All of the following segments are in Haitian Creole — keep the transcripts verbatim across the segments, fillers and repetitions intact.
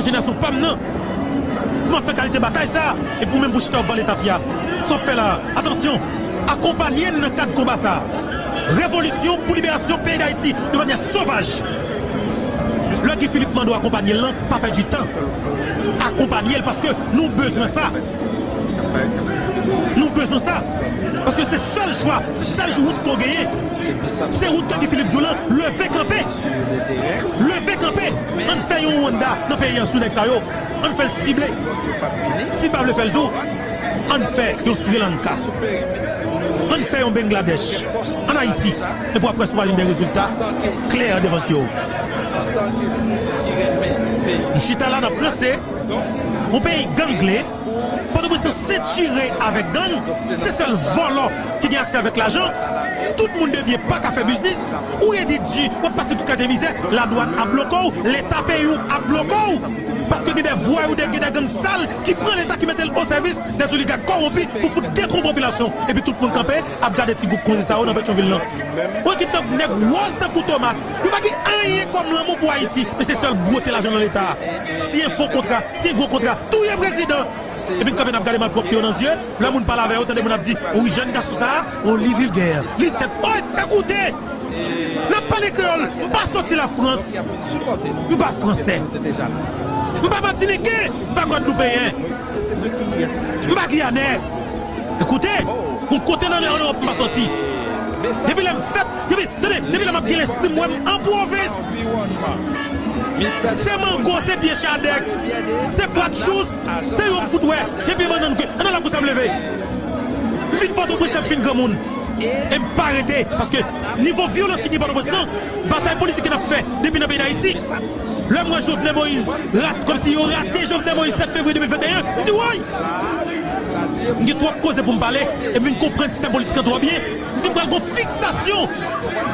Jenerasyon pa m nan. Kòman fè kalite batay sa a? Epi ou menm pou chita w ap vale tafya. Sa w ap fè la a? Atansyon! Akonpanye n nan kad konba sa a. Revolisyon pou liberasyon peyi Dayiti de manyè sovaj. Lè Guy Philippe mande w akonpanye l lan, pa pèdi tan. Akonpanye l paske nou bezwen sa. Nou bezwen sa. Paske se sèl chwa, se sèl wout ke w genyen. Se wout ke Guy Philippe di w lan, leve kanpe. Leve kanpe. Ann fè yon Rwanda nan peyi an sou nèg sa yo. Ann fè l sible. Si l pa vle fè l tou, ann fè yon Sri Lanka. Ann fè yon Bangladesh. Ann Ayiti. Epi w ap wè si w pa jwenn de rezilta klè devan zye w. Nou chita la, n ap ranse yon peyi gangle. Pòtoprens lan sentire avèk gang, se sèl vòlò ki gen aksè avèk lajan. Tout moun de byen pa ka fè biznis. Ou redi di, w ap pase tout kalite mizè, ladwàn ap bloke w, leta peyi w ap bloke w. Paske gen de vwayou, de, gen de gang sal ki pran leta, ki mete l o sèvis de oligak kòwonpi pou fout detwi popilasyon. Epi tout moun kanpe ap gade ti gwoup konze sa yo nan Petyonvil lan. Ou wè ki tank nèg wòz tankou tomat. Yo pa gen anyen kòm lanmou pou Ayiti, men se sèl bwote lajan nan leta a. Siyen fo kontra, siyen gwo kontra, touye prezidan. Epi n kanpe n ap gade malpwòpte yo nan zye. Lè moun pale avè yo, tande moun ap di, wi, jèn gason sa a, o, li vilgè, li tèt. Oy, ekoute! N ap pale kreyòl, m pa soti Lafrans. M pa fransè. M pa matinityen, m pa gwadloupeyen. M pa giyanè. Ekoute, yon kote nan Ewòp m pa soti. Depi lè m fèt, depi, tande, depi lè m ap gen lespri m wè m an pwovens. Se mango, se pye chadèk, se pwa chous, se yo m fout wè, e pye bannann ke, ann al la pou sa m leve. M fin Pòtoprens, m fin granmoun. E m pa rete, paske nivo vyolans ki gen Pòtoprens lan, batay politik ke n ap fè depi nan peyi Dayiti. Lè m wè Jovenel Moïse rat, kòmsi yo rate Jovenel Moïse sèt fevriye de mil venteyen, m di, woy! M gen twòp koze pou m pale, e m vin konprann sistèm politik lan twò byen. M di m pral gon fiksasyon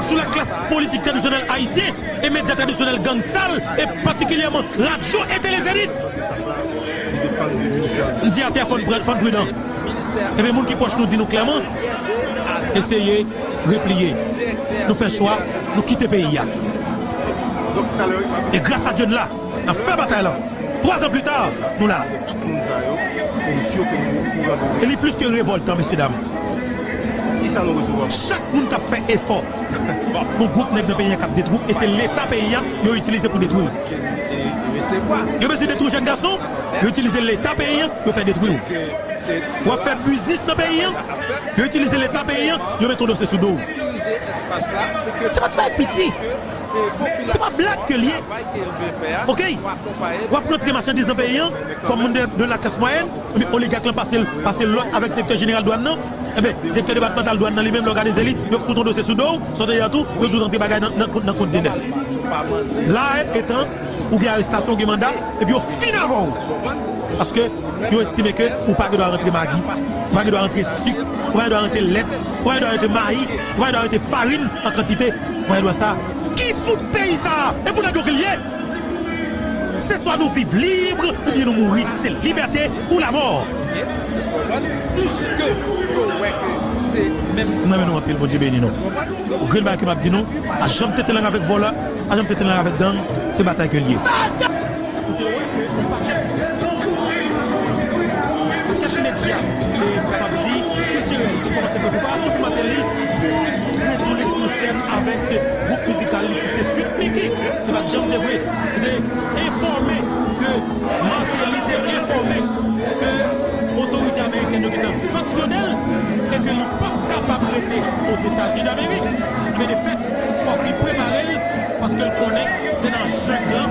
sou la klas politik tradisyonèl ayisyen e medya tradisyonèl gang sal, e patikilyèman radyo e tele Zenith. M di atè fò n pran, fò n pridan. Ebyen, moun ki pwòch nou di nou klèman, eseye repliye. Nou fè chwa, nou kite peyi a. E gras a Dye n la, n ap fè batay lan. Twa zan pli ta, nou la. E li plis ke revòltan, mesye dam. Chak moun k ap fè efò, gon gwoup nèg nan peyi a k ap detwi w, e se leta peyi a yo itilize pou detwi w. Yo bezwen detwi w, jèn gason, yo itilize leta peyi a, yo fè detwi w. W ap fè biznis nan peyi a, yo itilize leta peyi a, yo mete yon dosye sou do w. Se pa ti bagay piti. Se pa blag ke l ye. Oke? W ap rantre machandiz nan peyi a, kòm moun de, de la klas mwayèn, epi oligak lan pase l, pase l lòt avèk direktè jeneral dwàn nan. Ebyen, direktè depatmantal dwàn nan li menm, lè w gade se li, yo fout yon dosye sou do w, sa w te di a tou, yo di w rantre bagay nan, nan, nan kontenè. La, etan, ou gen arestasyon, ou gen manda, epi yo fin avè w. Paske yo estime ke ou pa gen dwa rantre magi, ou pa gen dwa rantre sik, ou pa gen dwa rantre lèt, ou pa gen dwa rantre mayi, ou pa gen dwa rantre farin an kantite, ou pa gen dwa sa. Ki fout peyi sa a? E pou nèg yo ke l ye? Se swa nou viv lib, oubyen nou mouri. Se libète ou lamò. M renmen nou anpil, Bondye beni nou. Grenn bagay ke m ap di nou, pa janm tete lang avèk vòlè, pa janm tete lang avèk gang, se batay ke l ye. Ou te wè ke yon pakèt, pakèt medya, e m kapab di, kiltirèl, te kòmanse fè preparasyon pou Martelly, pou retounen sou sèn avèk gwoup mizikal li ki se Sweet Micky. Se pa t janm te vre. Se te enfòme ke Martelly te enfòme ke otorite amerikèn yo gentan sanksyone l e ke li p ap kapab rete Ozetazini Damerik. Men de fèt, fòk li prepare l, paske l konnen se nan jeng lan,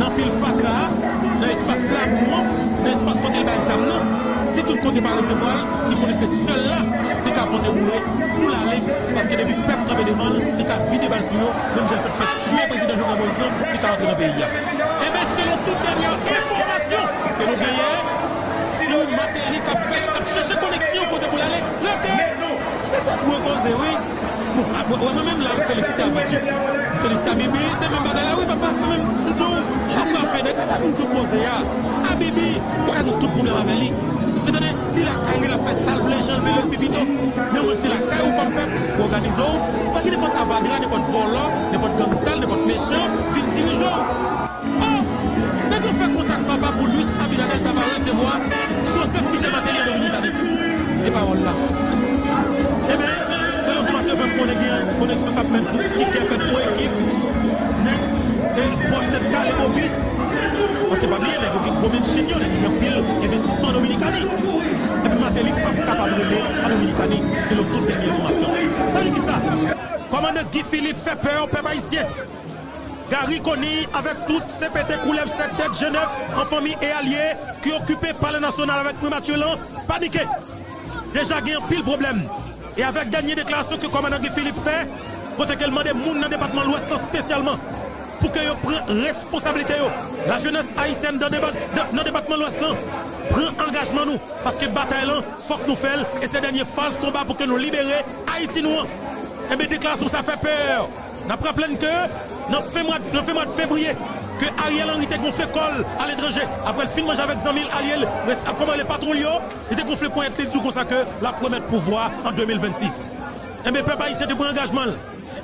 nan pil fatra a, nan espas labou an, nan espas kote l bay zam nan, si tout kote pa resevwa l, li konnen se sèl la li ka pote boure pou l ale, paske depi pèp kanpe devan l, li ka vide bal sou yo, menm jan l sot fè tchwe prezidan Jovenel Moïse lan, li ka rantre nan peyi a. Ebyen, selon tout dènyè enfòmasyon ke nou genyen sou Martelly k ap fè, k ap chèche koneksyon kote pou l ale, rete! Se sa pou koze, wi. Bon, a, bon, mwen menm la, m felisite Abibi. M felisite Abibi, se menm bagay la, wi, papa, mwen menm, m tou, pa frape nèt, m tou koze a. Abibi, ou ka gen tout pwoblèm avè li. Men tande, li lakay li, l ap fè sa l vle, jan l vle, l pi pito. Men ou menm se lakay ou kòm pèp, ou òganize w, pa gen nenpòt avadra, nenpòt vòlò, nenpòt gang sal, nenpòt mechan, vin dirije w. Oh! Nèg yo fè kont fè pè pèp ayisyen. Garry Conille avèk tout C P T koulèv sèt tèt, G nèf an fanmi e alye ki okipe Palè Nasyonal avèk Primati lan panike. Deja gen anpil pwoblèm. E avèk dènye deklarasyon ke kòmandan Guy Philippe fè, kote ke l mande moun nan depatman Lwès lan espesyalman pou ke yo pran responsablite yo. Lajenès ayisyèn nan depa-, nan, nan depatman Lwès lan, pran angajman nou, paske batay lan, fòk nou fè l, e se dènye faz konba pou ke nou libere Ayiti nou an. Enben, deklarasyon sa fè pè. N ap raple n ke nan fen mwa, nan fen mwa fevriye, ke Ariel Henry te gonfle kò l aletranje, apre l fin manje avèk zanmi l, alye l, res-, kòman rele, patwon l yo, li te gonfle ponyèt li, di konsa ke l ap remèt pouvwa an de mil vennsis. Enben, pèp ayisyen te pran angajman l.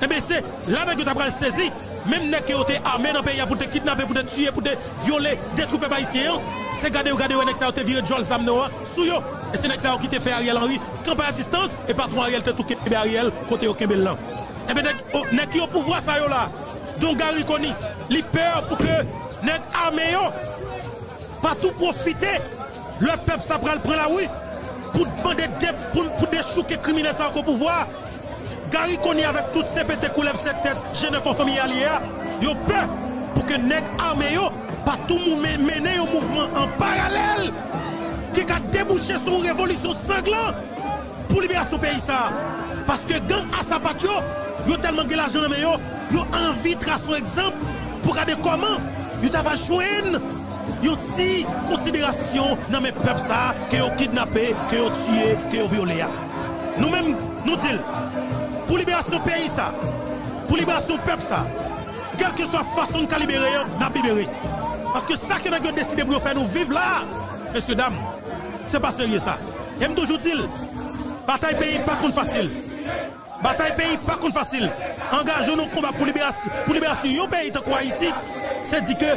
Enben, se la nèg yo ta pral sezi, menm nèg ke yo te ame nan peyi a pou te kidnape, pou te tiye, pou te vyole, detwi pèp ayisyen an, se gade yo, gade yo, nèg sa yo te vire djòl zam nan yo a sou yo. E se nèg sa yo ki te fè Ariel Henry kanpe a distans, e patwon Ariel te tou kenbe Ariel kote yo kenbe l lan. Enben, nèg, o, nèg ki o pouvwa sa yo la, don Garry Conille, li pè pou ke nèg ame yo pa tou pwofite lè pèp sa pral pran lari pou mande de, pou, pou dechouke kriminèl sa yo ki o pouvwa. Garry Conille avèk tout C P T koulèv sèt tèt, G nèf an fanmi alye a, yo pè pou ke nèg ame yo pa tou mou-, men-, mennen yon mouvman an paralèl ki ka debouche sou yon revolisyon sanglan pou liberasyon peyi sa a. Paske gang a sapat yo, yo tèlman gen lajan nan men yo, yo anvi trase yon egzanp pou gade kòman yo ta va jwenn yon ti konsiderasyon nan men pèp sa a ke yo kidnape, ke yo tiye, ke yo vyole a. Nou menm, nou di l, pou liberasyon peyi sa a, pou liberasyon pèp sa a, kèlkeswa fason n ka libere an, n ap libere. Paske sa ke nèg yo deside pou yo fè nou viv la a, mesye dam, se pa serye sa. E m toujou di l, batay peyi pa konn fasil. Batay peyi pa konn fasil. Angaje w nan konba pou liberasyon, pou liberasyon yon peyi tankou Ayiti, se di ke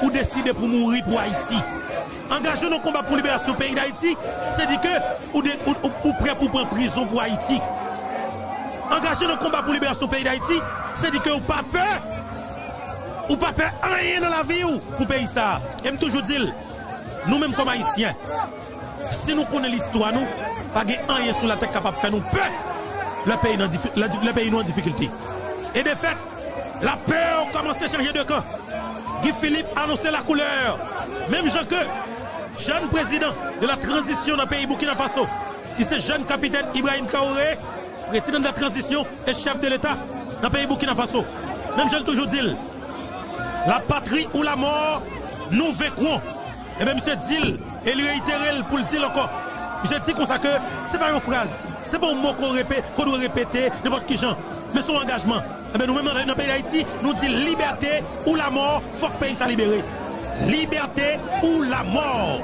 ou deside pou mouri pou Ayiti. Angaje w nan konba pou liberasyon peyi Dayiti, se di ke ou, de, ou, ou, ou prè pou pran prizon pou Ayiti. Angaje w nan konba pou liberasyon peyi Dayiti, se di ke ou pa pè, ou pa pè anyen nan lavi w pou peyi sa a. E m toujou di l, nou menm kòm Ayisyen, si nou konnen listwa nou, pa gen anyen sou latè k kapab fè nou pè lè peyi nan difi-, lè, lè peyi nou an difikilte. E defèt, lapè kòmanse chanje de kan. Guy Philippe anonse lakoulè. Menm jan ke jèn prezidan de la tranzisyon nan peyi Burkina Faso, ki se jèn kapitèn Ibrahim Traoré, prezidan de la tranzisyon e chèf de leta nan peyi Burkina Faso. Menm jan l toujou di l, la patrie ou la mort, nous vaincrons. Ebyen, misye di l, e li reyitere l pou l di l ankò. Misye di konsa ke se pa yon fraz, se pa yon mo ke w repe-, ke w dwe repete nenpòt ki jan, men se yon angajman. Ebyen, nou menm nan, nan peyi Dayiti, nou di libète ou lamò, fòk peyi sa libere. Libète ou lamò.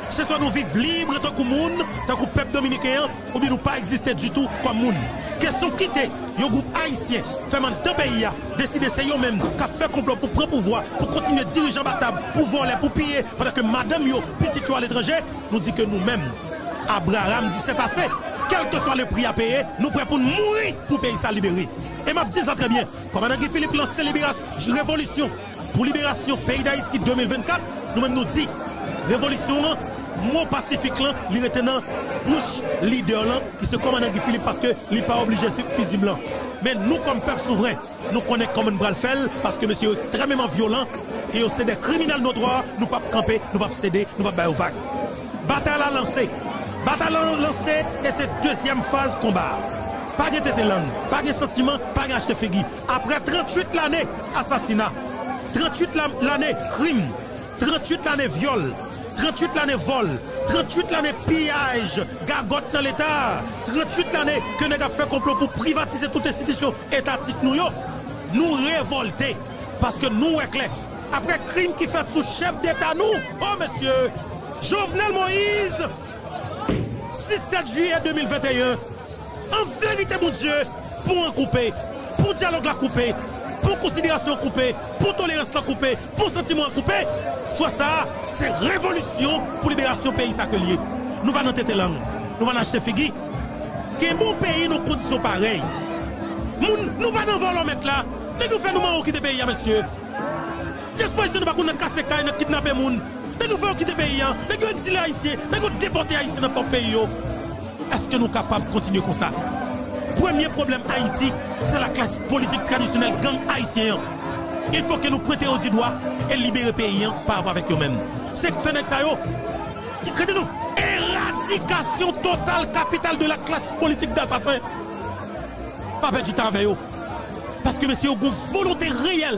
Se swa nou viv lib tankou moun, tankou pèp dominiken an, oubyen nou pa egziste ditou kòm moun. Kesyon kite yon gwoup ayisyen fèm anndan peyi a deside se yo menm k ap fè konplo pou pran pouvwa, pou kontinye dirije anba tab, pou vòlè, pou piye, pandan ke madanm yo, pitit yo aletranje, nou di ke nou menm, Abraham di sètase. Kèlkeswa le pri a peye, nou prè pou n mouri pou peyi sa libere. E m ap di sa trè byen, kòmandan Guy Philippe lanse liberas-, revolisyon pou liberasyon peyi Dayiti de mil vennkat, nou menm nou di, revolisyon an, mo pasifik lan, li rete nan bouch lidè lan, ki se kòmandan Guy Philippe, paske li pa oblije swiv fizi blan. Men nou, kòm pèp souvren, nou konnen kòman n pral fè l, paske mesye yo ekstrèmeman vyolan, e yo se de kriminèl notwa, nou p ap kanpe, nou p ap sede, nou p ap ba yo vag. Batay la lanse. Batay la lanse, e se dezyèm faz konba a. Pa gen tete lang, pa gen santiman, pa gen achte figi. Apre tranntuit lane asasina, tranntuit la-, lane krim, tranntuit lane vyòl, tranntuit lane vòl, tranntuit lane piyaj, gagòt nan Leta, tranntuit lane ke nèg ap fè konplo pou privatize tout enstitisyon etatik nou yo, nou revòlte, paske nou wè klè. Apre krim ki fèt sou chèf deta nou, o mesye, Jovenel Moïse, sis sèt jiyè de mil venteyen, an verite, Bondye, pon an koupe, pon dyalòg la koupe, pon konsiderasyon an koupe, pon tolerans la koupe, pon santiman an koupe. Fwa sa a, se revolisyon pou liberasyon peyi sa ke l ye. Nou pa nan tete lang, nou pa nan achte figi. Kenbe yon peyi nan kondisyon parèy. Moun, nou pa nan vòlò mèt la. Nèg yo fè nou mawon kite peyi a, mesye. Dyaspora ayisyen, nou pa konn nan kase kay, nan kidnape moun. Nèg yo fè yo kite peyi a. Nèg yo egzile ayisyen. Nèg yo depòte ayisyen nan pwòp peyi yo. Èske nou kapab kontinye konsa? Premye pwoblèm Ayiti, se laklas politik tradisyonèl gang ayisyen an. Il faut que nou pwente yo di dwa e libere peyi an pa rapò avèk yo menm. Se k fè nèg sa yo, gade nou, éradikasyon totale, capitale de la classe politique d'assassin. Pa pèdi tan avè yo. Paske mesye yo gon volonte reyèl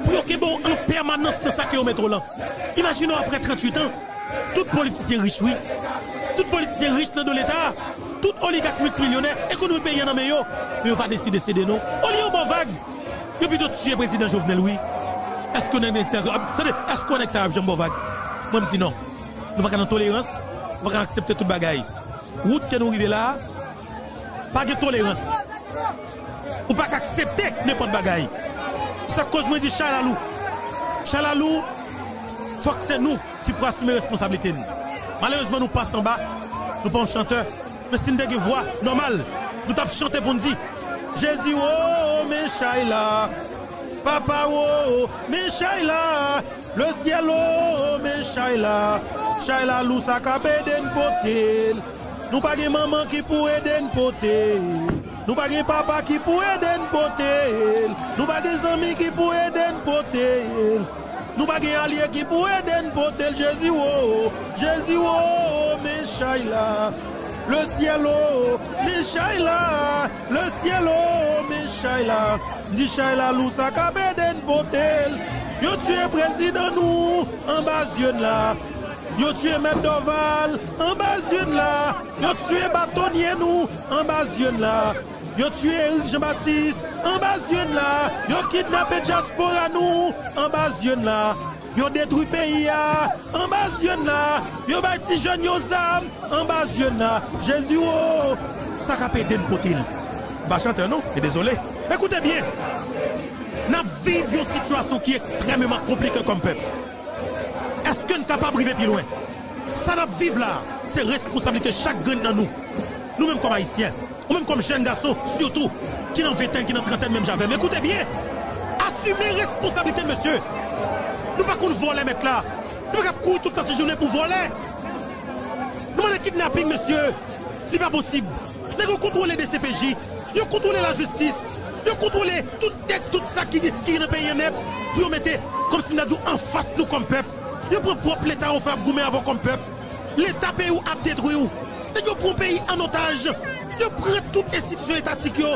pou yo kenbe w an pèmanans nan sa ke yo mete w lan. Imajine w apre tranntuit an, tout politisyen rich wi. Tout politisyen rich nan do Leta. Tout oligak miltimilyonè, ekonomi peyi an nan men yo. Men yo pa deside sede non. Olye yo ba w vag, yo pito tiye prezidan Jovenel wi. Èske nèg nèg sa ap, tande, èske nèg sa ap janm ba w vag? Mwen m di non. Nou pa ka nan tolerans, nou pa ka aksepte tout bagay. Wout ke nou rive la a, pa gen tolerans. Ou pa ka aksepte nenpòt bagay. Sa k koz mwen di chay lalou. Chay lalou, fòk se nou ki pou asime responsablite n. Malerezman, nou pase anba, nou pa yon chantè. Men si n te gen vwa nòmal, nou t ap chante pou n di, Jezi wo, men chay la. Papa wo, men chay la. Le ciel o, men chay la. Chay lalou sa k ap ede n pote l. Nou pa gen manman ki pou ede n pote l. Nou pa gen papa ki pou ede n pote l. Nou pa gen zanmi ki pou ede n pote l. Nou pa gen alye ki pou ede n pote l. Jezi wo, Jezi wo, men chay la. Le ciel o, men chay la. Le ciel o, men chay la. M di chay lalou sa k ap ede n pote l. Yo tiye prezidan nou anba zye n la. Yo tiye mèt Dòval anba zye n la. Yo tiye batonye nou anba zye n la. Yo tiye Erik Jean Baptiste anba zye n la. Yo kidnape dyaspora nou anba zye n la. Yo detwi peyi a anba zye n la. Yo bay ti jèn yo zam anba zye n la. Jezi wo, sa k ap ede n pote l. M pa chantè non, men dezole. Ekoute byen. N ap viv yon sitiyasyon ki ekstrèmeman konplike kòm pèp. Èske n kapab rive pi lwen? Sa n ap viv la, se responsablite chak grenn nan nou. Nou menm kòm Ayisyen, ou menm kòm jèn gason, sitou, ki nan ventèn, ki nan trantèn, menm jan avè m. Ekoute byen, asime responsablite n, mesye. Nou pa konn vòlè mèt la. Nou pa ka ap kouri tout lase jounen pou vòlè. Nou mande kidnaping, mesye. Li pa posib. Nèg yo kontwole D C P J, yo kontwole lajistis, yo kontwole tout nèg, tout sa ki, ki nan peyi an nèt, pou yo mete, kòmsi m ta di w, anfas nou kòm pèp. Yo pran pwòp Leta yo fè ap goumen avè w kòm pèp. Leta peyi w ap detwi w. Nèg yo pran peyi an otaj. Yo pran tout enstitisyon etatik yo.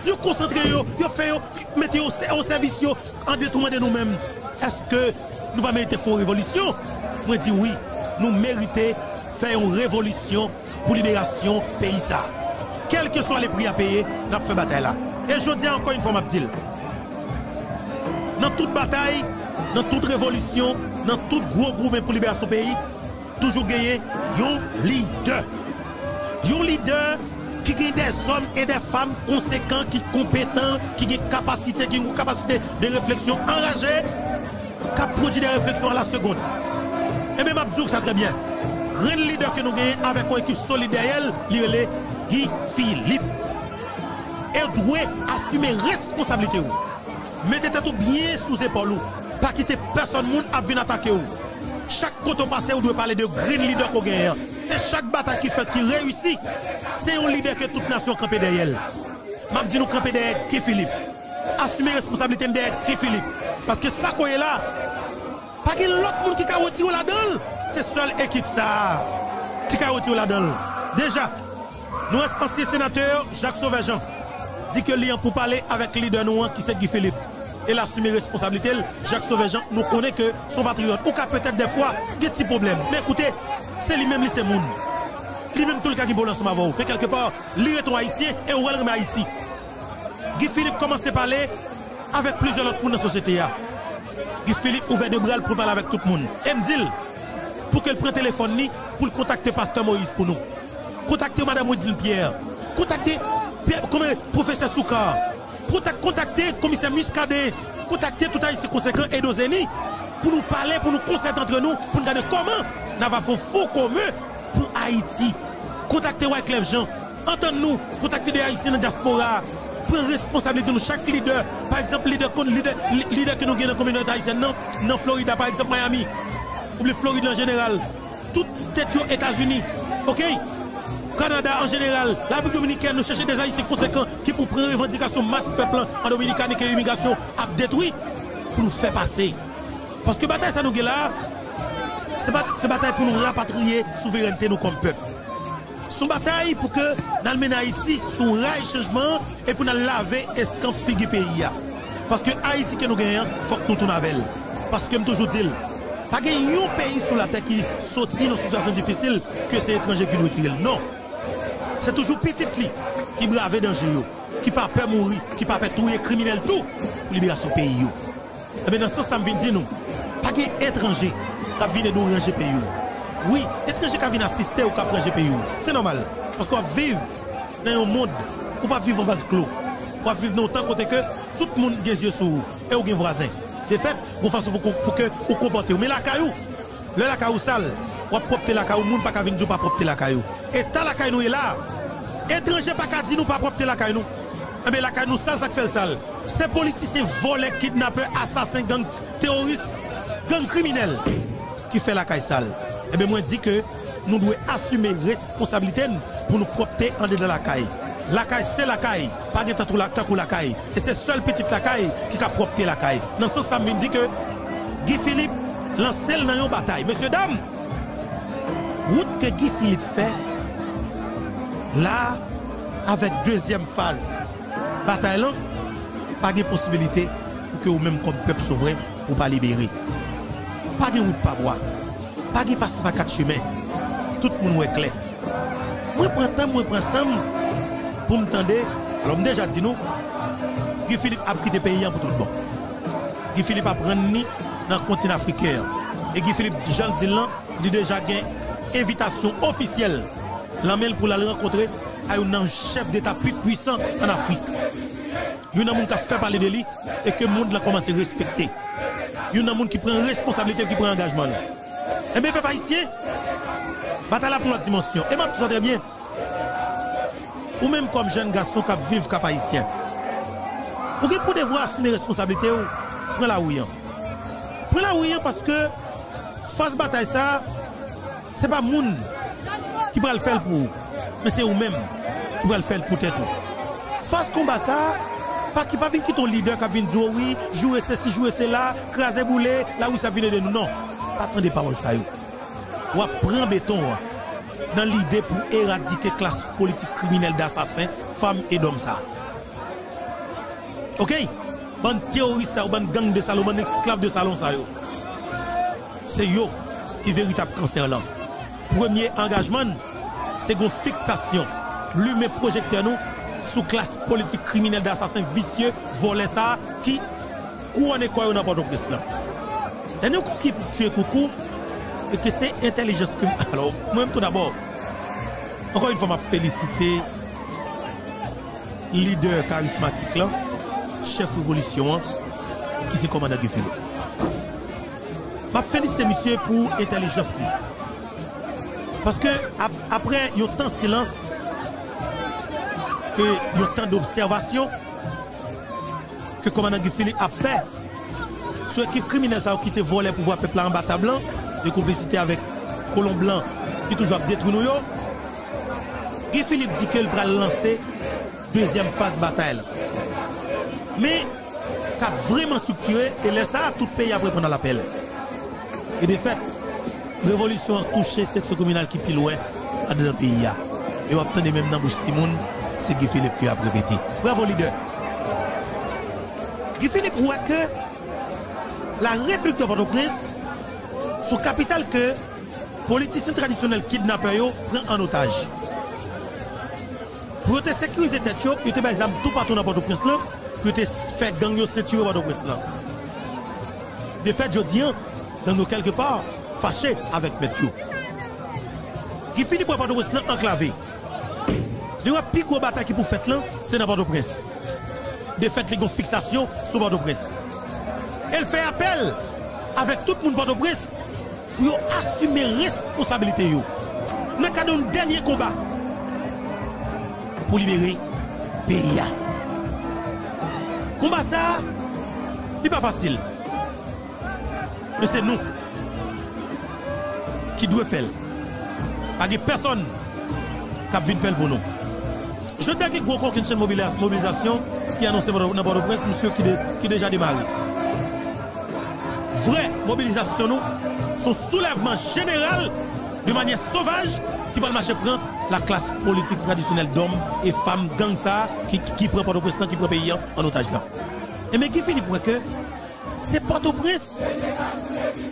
Yo konsantre yo, yo fè yo, mete yo o sè-, o sèvis yo an detwouman de nou menm. Èske nou pa merite fè yon revolisyon? Mwen di wi, nou merite fè yon revolisyon pou liberasyon peyi sa. Kèlkeswa le pri a peye, n ap fè batay la. E jodi a, ankò yon fwa, m ap di l, nan tout batay, nan tout revolisyon, nan tout gwo goumen pou liberasyon peyi, toujou genyen yon lidè. Yon lidè ki gen dèzòm e dèfanm konsekan, ki konpetan, ki gen kapasite, ki gen yon kapasite de refleksyon anraje, k ap pwodui de refleksyon a la segonn. Ebyen, m ap di w sa trè byen. Grenn lidè ke nou genyen avèk yon ekip solid dèyè l, li rele Guy Philippe. E w dwe asime responsablite w. Mete tèt ou byen sou zepòl ou. Pa kite pèsòn moun ap vin atake w. Chak kote w pase, ou dwe pale de grenn lidè ke w genyen an. E chak batay ki fèt, ki reyisi, se yon lidè ke tout nasyon kanpe dèyè l. M ap di nou kanpe dèyè Guy Philippe. Asime responsablite n dèyè Guy Philippe. Paske sa ke w ye la, pa gen lòt moun ki ka retire w ladan l. Se sèl ekip sa a ki ka retire w ladan l. Deja, nou wè ansyen senatè Jacques Sauveur Jean di ke li an pou pale avèk lidè nou an ki se Guy Philippe. E l asime responsablite l. Jacques Sauveur Jean, nou konnen ke se yon patriyòt. Ou ka petèt dèfwa gen ti pwoblèm. Men koute, se li menm, li se moun. Li menm tou li ka gen pwoblèm ansanm avè w. Men kèlkepa, li ret yon Ayisyen e w wè l renmen Ayiti. Guy Philippe kòmanse pale avèk plizyè lòt moun nan sosyete a. Guy Philippe ouvè de bra l pou l pale avèk tout moun. E m di l pou ke l pran telefòn li pou l kontakte pastè Moïse pou nou. Kontakte madanm Wideline Pierre. Kontakte Pierre, kòman, pwofesè Soukar. Kontak-, kontakte komisè Muscadin. Kontakte tout Ayisyen konsekan, Edo Zeni, pou nou pale, pou nou konsète antre nou, pou n gade kòman n a va fè yon fon komen pou Ayiti. Kontakte Wyclef Jean. Antann nou, kontakte de Ayisyen nan dyaspora a. Pran responsablite nou, chak lidè. Pa egzanp, lidè kon-, lidè, li-, lidè ke nou gen nan kominote ayisyèn nan, nan Florida, pa egzanp, Miami, oubyen Florid an jeneral. Tout state yo Etazini. Oke? Kanada an jeneral, Repiblik Dominikèn, nou chèche de Ayisyen konsekan ki pou pran revandikasyon mas pèp lan an Dominikani ke imigrasyon ap detwi pou nou fè pase. Paske batay sa nou gen la, se pa, se batay pou nou rapatriye souverènte nou kòm pèp. Se yon batay pou ke n al mennen Ayiti sou ray chanjman an e pou n al lave eskanp figi peyi a. Paske Ayiti ke nou genyen an, fòk nou tounen avè l. Paske m toujou di l, pa gen yon peyi sou latè ki soti nan sitiyasyon difisil ke se etranje ki retire l. Non. Se toujou pitit li ki brave danje yo, ki pa pè mouri, ki pa pè touye kriminèl tou pou liberasyon peyi yo. Ebyen, nan sans sa, m vin di nou, pa gen etranje k ap vin ede w ranje peyi w. Wi, etranje ka vin asiste w, k ap ranje peyi w. Se nòmal, paske w ap viv nan yon mond, ou p ap viv an vaz klo. W ap viv nan yon tan kote ke tout moun gen zye sou ou, e w gen vwazen. De fèt, gon fason pou, pou ke ou konpòte w. Men lakay ou, lè lakay ou sal, w ap pwòpte lakay ou, moun pa ka vin di w pa pwòpte lakay ou. Eta lakay nou ye la a, etranje pa ka di nou pa pwòpte lakay nou. Enben, lakay nou sal, sa k fè l sal? Se politisyen, vòlè, kidnapè, asasen, gang teworis, gang kriminèl ki fè lakay sal. Enben, mwen di ke nou dwe asime responsablite n pou nou pwòpte andedan lakay. Lakay se lakay, pa gen tankou la-, tankou lakay. E se sèl pitit lakay ki ka pwòpte lakay. Nan sans sa, m vin di ke Guy Philippe lanse l nan yon batay. Mesyedam, wout ke Guy Philippe fè la, avèk dezyèm faz batay lan, pa gen posibilite pou ke ou menm kòm pèp souvren ou pa libere. Pa gen wout pa bwa. Pa gen pase pa kat chimen. Tout moun wè klè. Mwen pran tan m, mwen pran san m pou m tande. Alò, m deja di nou, Guy Philippe ap kite peyi an pou tout bon. Guy Philippe ap rann ni nan kontinan afriken an. E Guy Philippe, jan l di l lan, li deja gen envitasyon ofisyèl nan men l pou l al rankontre a youn nan chèf deta pi pwisan ann Afrik. Youn nan moun k ap fè pale de li e ke mond lan kòmanse respekte. Youn nan moun ki pran responsablite l, ki pran angajman l. Enben, pèp ayisyen, batay la pran lòt dimansyon. E m ap di sa trè byen. Ou menm kòm jèn gason k ap viv Kap Ayisyen, ou gen pou devwa asime responsablite w, pran lari an. Pran lari an paske faz batay sa a, se pa moun ki pral fè l pou ou, men se ou menm ki pral fè l pou tèt ou. Faz konba sa a, pa ki pa vin kite yon lidè k ap vin di w, wi, joure sesi, joure sela, kraze boule, Larisi ap vin ede nou. Non, pa tande pawòl sa yo. W ap pran beton an nan lide pou eradike klas politik kriminèl dasasen, fanm e dòm sa a. Oke? Bann teworis sa yo, bann gang de salon, bann esklav de salon sa yo. Se yo ki veritab kansè lan. Premye angajman n, se gon fiksasyon, limen pwojektè nou sou klas politik kriminèl dasasen, visye, vòlè sa a ki kouwone kò yo nan Pòtoprens lan. Dènye kou ki tye koukou, e ke se entèlijans krim. Alò, mwen menm tou dabò, ankò yon fwa m ap felisite lidè karismatik lan, chèf revolisyon an, ki se kòmandan Guy Philippe. M ap felisite misye pou entèlijans li. Paske ap-, apre yon tan silans, e yon tan dobsèvasyon ke kòmandan Guy Philippe ap fè sou ekip kriminèl sa yo ki te vòlè pouvwa pèp la anba tab lan, de konplisite avèk kolon blan ki toujou ap detwi nou yo, Guy Philippe di ke l pral lanse dezyèm faz batay la. Men, k ap vrèman estriktire, e lè sa a, tout peyi ap reponn a lapèl. E de fèt, revolisyon an touche seksyon kominal ki pi lwen anndan peyi a. E w ap tande menm nan bouch timoun, se Guy Philippe ke y ap repete. Bravo, lidè! Guy Philippe wè ke la République de Port-au-Prince, se yon kapital ke politisyen tradisyonèl kidnapè yo pran an otaj. Pou yo te sekirize tèt yo, yo te bay zam toupatou nan Pòtoprens lan, pou yo te fè gang yo sentire Pòtoprens lan. De fèt, jodi an, gang yo kèlkepa fache avèk mèt yo. Guy Philippe wè Pòtoprens lan anklave. Li wè pi gwo batay ki pou fèt lan, se nan Pòtoprens. De fèt, li gen fiksasyon sou Pòtoprens. E l fè apèl avèk tout moun Pòtoprens pou yo asime responsablite yo nan kad yon dènye konba pou libere peyi a. Konba sa a, li pa fasil. Men se nou ki dwe fè l. Pa gen pèsonn k ap vin fè l pou nou. Jodi a gen gwo kokennchenn mobiliz-, mobilizasyon ki anonse nan Pòtoprens, misye ki de-, ki deja demare. Vrè mobilizasyon nou, se yon soulèvman jeneral de manyè sovaj ki pral mache pran laklas politik tradisyonèl dòm e fanm gang sa a ki, ki pran Pòtoprens lan, ki pran peyi an an otaj la. Enben, Guy Philippe wè ke se Pòtoprens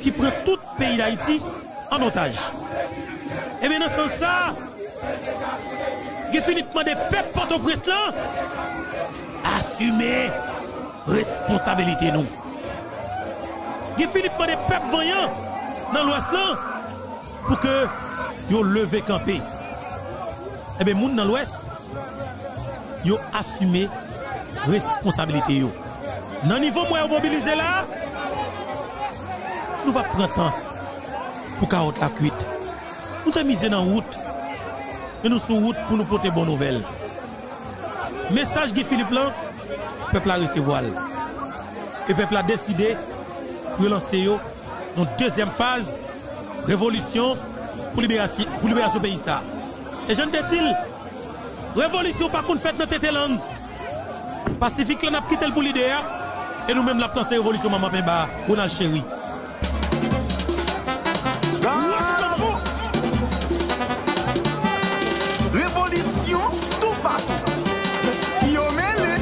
ki pran tout peyi Dayiti an otaj. Enben, nan sans sa a, Guy Philippe mande pèp Pòtoprens lan asime responsabilite nou. Guy Philippe mande pèp vanyan nan Lwès lan pou ke yo leve kanpe. Enben, moun nan Lwès, yo asime responsabilite yo. Nan nivo m wè yo mobilize la, nou p ap pran tan pou kawòt la kwit. Nou te mize nan wout, e nou sou wout pou nou pote bon nouvèl. Mesaj Guy Philippe lan, pèp la resevwa l. E pèp la deside pou yo lanse yo yon dezyèm faz revolisyon pou liberasy-, pou liberasyon peyi sa. E jan n te di l, revolisyon pa konn fèt nan tete lang. Pasifik la, n ap kite l pou lidè a, e nou menm l ap lanse revolisyon manman penba a, Ronald Chéry. Revolisyon toupatou. Yo mele.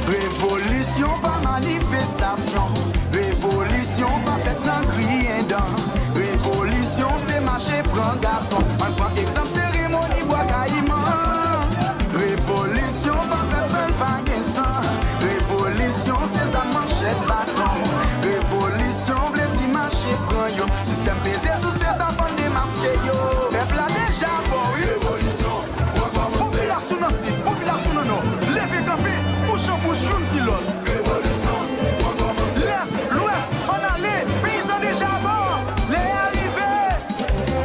Revolisyon pa manifestasyon. Revolisyon pa fèt nan griyen dan. Revolisyon se mache pran gason. Ann pran egzanp seremoni Bwa Kayiman. Revolisyon pa fèt san l pa gen san. Revolisyon se zam, manchèt, baton. Revolisyon vle di mache pran yo. Sistèm peze sou se sa, fò n demaske yo. Pèp la deja bò, wi. Revolisyon pran kòmanse. Popilasyon nan sid, popilasyon nan nò, leve kanpe, bouch an bouch, youn di lòt. Revolisyon pran kòmanse. Lès, lwès, ann ale, peyizan deja bò, lè a rive.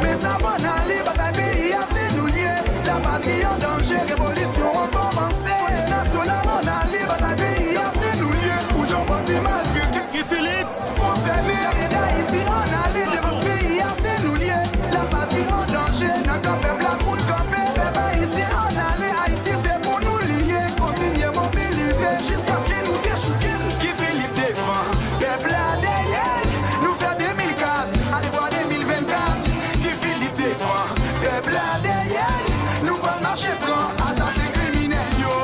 Mezanmi, ann ale, batay peyi a se nou l ye. Lapatri an danje, revolisyon an kòmanse. Polis nasyonal, ann ale, batay peyi a se nou l ye. Ou jan w di malgre ke Guy Philippe konsène, Dayiti ann ale, defans peyi a se nou l ye. Lapatri an danje, nan kan pèp la pou n kanpe. Pèp ayisyen ann ale, Ayiti se pou nou li ye. Kontinye mobilize jiskaske nou dechouke. Guy Philippe devan, pèp la dèyè l. Nou fè de mil kat, ale vwa de mil vennkat. Guy Philippe devan, pèp la dèyè l. Nou pral mache pran asasen kriminèl yo.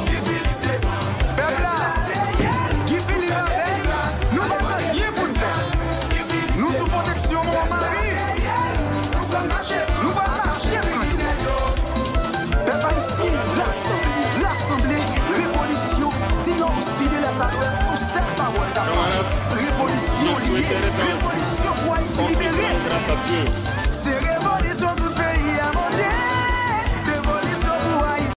Guy Philippe devan, pèp la dèyè l. Guy Philippe avè l. Nou pa gen anyen pou n pè. Nou sou pwoteksyon Mwen Mari. Nou pral mache pran yo. Pèp ayisyen, rasanble, rasanble, revolisyon, di nò, sid, lès a lwès, se yon sèl pawòl k ap pale. Revolisyon li ye, revolisyon pou Ayiti libere. Se revolisyon tout